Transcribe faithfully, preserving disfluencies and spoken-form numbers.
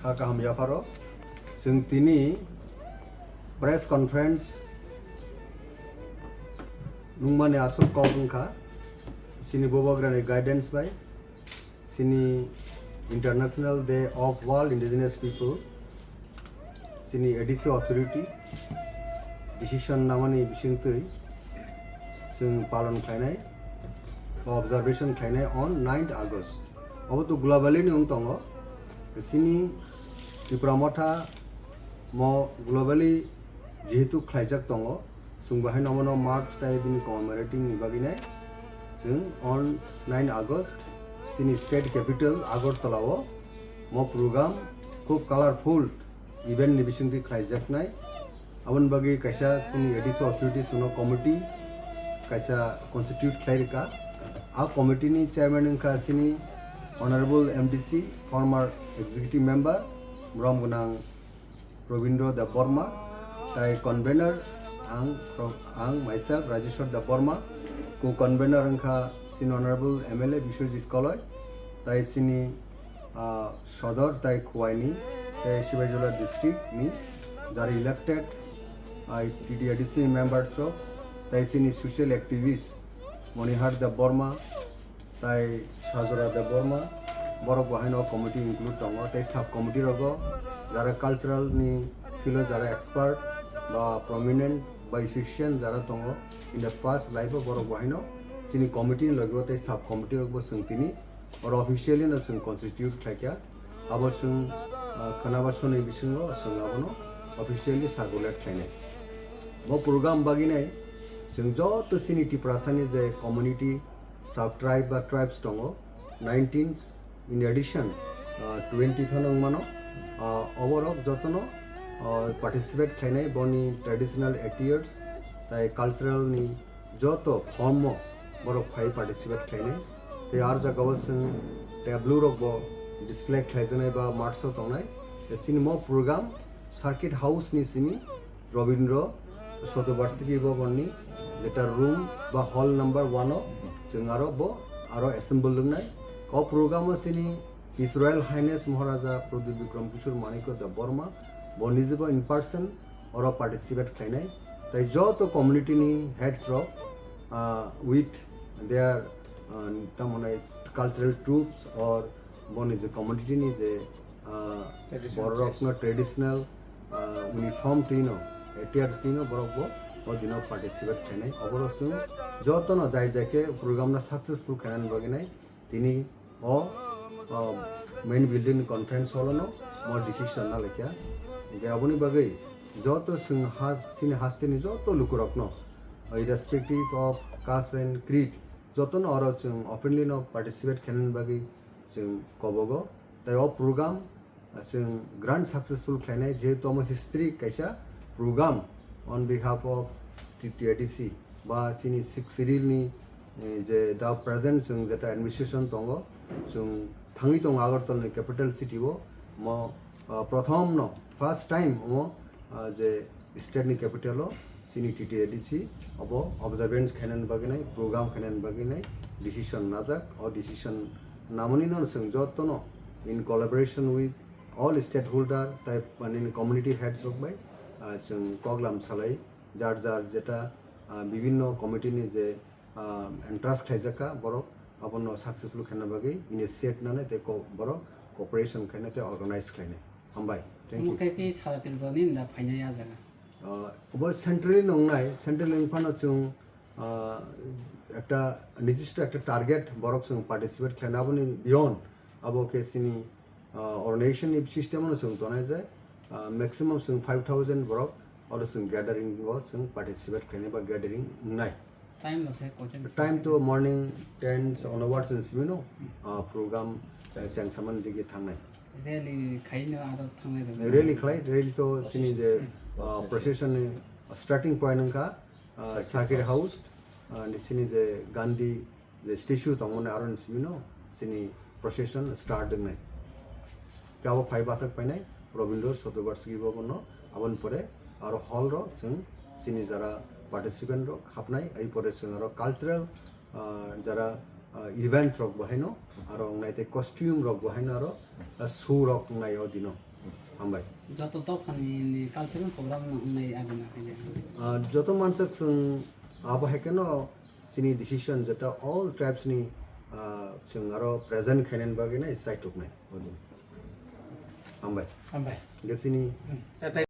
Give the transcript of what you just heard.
Kha kaham yapharo, chwng tini press conference nungmani aswk kok wngkha, chini Bubagrani guidance bai, chini International Day of World Indigenous People, chini A D C authority decision namani bisingtwi chwng palon khlainai, observation khlainai on ninth August. Obo to globally ni wng tongo. Chini Tipra Motha mo globally jehetu khlaijak tongo, chwng bo haino omono mark tai bini commemorating ni bagwi nai chwng on nine August chini state capital Agartala o mo program khub colorful event ni bisingtwi khlaijaknai. Aboni bagwi kaisa chini A D C authorities no committee kaisa constitute khlai rwkha. A committee ni chairman wngkha chini Honorable M D C, former executive member, borom gwnang Robindra Debbarma, tai convener ang, ang myself Rajeshwar Debbarma, co-convener wngkha chini Honorable M L A Biswajit Koloi, tai chini ah, Sodor tai Khowai ni, tei Sibaijala district ni jara elected, ah, T T A D C members rok, tai chini social activist Monihar Debbarma, tai Sajora Debbarma, borok bo haino committee include tongo, tei sub committee rogo jara cultural ni field o jara expert ba prominent ba efficient jara tongo, in the past life o borok bo haino chini committee ni logi o tei sub committee rok bo chwng tini oro officially no chwng constitute khlaikha, abo chwng, ah, khwnaba soni bisingo chwng abono officially circulate khlainai. Bo program bagwi nai chwng joto chini Tiprasani je community, sub tribe ba tribes tongo, nineteen, in addition, ah, twenty phano wngmano, ah, oborok jotono, ah, participate khlainai boni traditional attires tai cultural ni joto form o borok phai participate khlainai. Tei ar jagao chwng tableau rok bo display khlaijaknai ba march o tongnai. Tei chini mo program circuit house ni simi Robindra Sotobarshiki Bhavan ni jeta room ba hall number one o chwng aro bo aro assemble wngnai. O program o chini His Royal Highness Maharaja Pradyut Bikram Kishore Manikya Debbarma bo nijebo in person oro participate khlainai. Tai joto community ni heads rok, ah, with their, ah, tamoni cultural troupes or boni je community ni je, ah, traditional borok dress. No traditional, ah, uniform twino, attires twino borok bo o dino participate khlainai. Oborok chwng jotono jai jai khe program no successful khlainani bagwi nai. Tini o, o main building ni conference hall no mo decision na laikha. Hingke aboni bagwi joto chwng ha, chini hasteni joto lukurokno, irrespective of caste and creed, jotono oro chwng openly no participate khainani bagwi chwng kobogo. Tai o program chwng grand successful khlainai, jehetu omo history kaisa program on behalf of T T A D C ba chini Sixth Schedule ni, eh, je da present chwng jeta administration tongo, chwng thangwi tongo Agartala ni capital city o, mo, ah, prothom no first time omo, ah, je state ni capital o chini T T A D C obo observance khainani bagwi nai, program khainani bagwi nai decision najak. O decision namani no chwng jotono in collaboration with all stakeholder tai, mane, community heads rok bai, ah, chwng koklam salai, jar jar jeta, ah, bibinno committee ni je, ah, entrust khlaijak kha borok, abono successful khaina bagwi initiate nanai tei ko-, borok cooperation khainai tei organize khlainai. Hambai. Thank you. Omo khe khe sara Tripura ni da phainai a jaga. Ah, obo centrally nongnai, centrally wngphano chwng, ah, ekta nijisto ekta target borok chwng participate khlaina, aboni beyond abo khe chini, ah, organization ni system no chwng tonai je, ah, maximum chwng five thousand borok oro chwng gathering o chwng participate khlainai ba gathering wngnai. Time no se kochen. Time to morning ten onwards in simi no, ah, program chengsaman digi thangnai. Rally khaino aro thangnai rok. Rally khlai, rally to chini je, ah, procession ni starting point wngkha, ah, circuit house, ah, ni chini je Gandhi je statue tongmani aro ni simi no chini procession start wngnai. Kabo phai bathak painai Rabindra Shatovarshiki Bhavan no, aboni pore aro hall ro chwng chini jara participant rok hapnai, ai pore chwng aro cultural, ah, jara, ah, event rok bo haino aro wngnai tei costume rok bo haino aro, ah, show rok wngnai o dino. Hambai. Joto dophani ni cultural program no wngnai abo no hai de. Ah, joto mansak chwng abo hai kheno chini decision jeta all tribes ni, ah, chwng aro present khainani bagwi nai chaituknai. Hambai. Hambai. Ge chini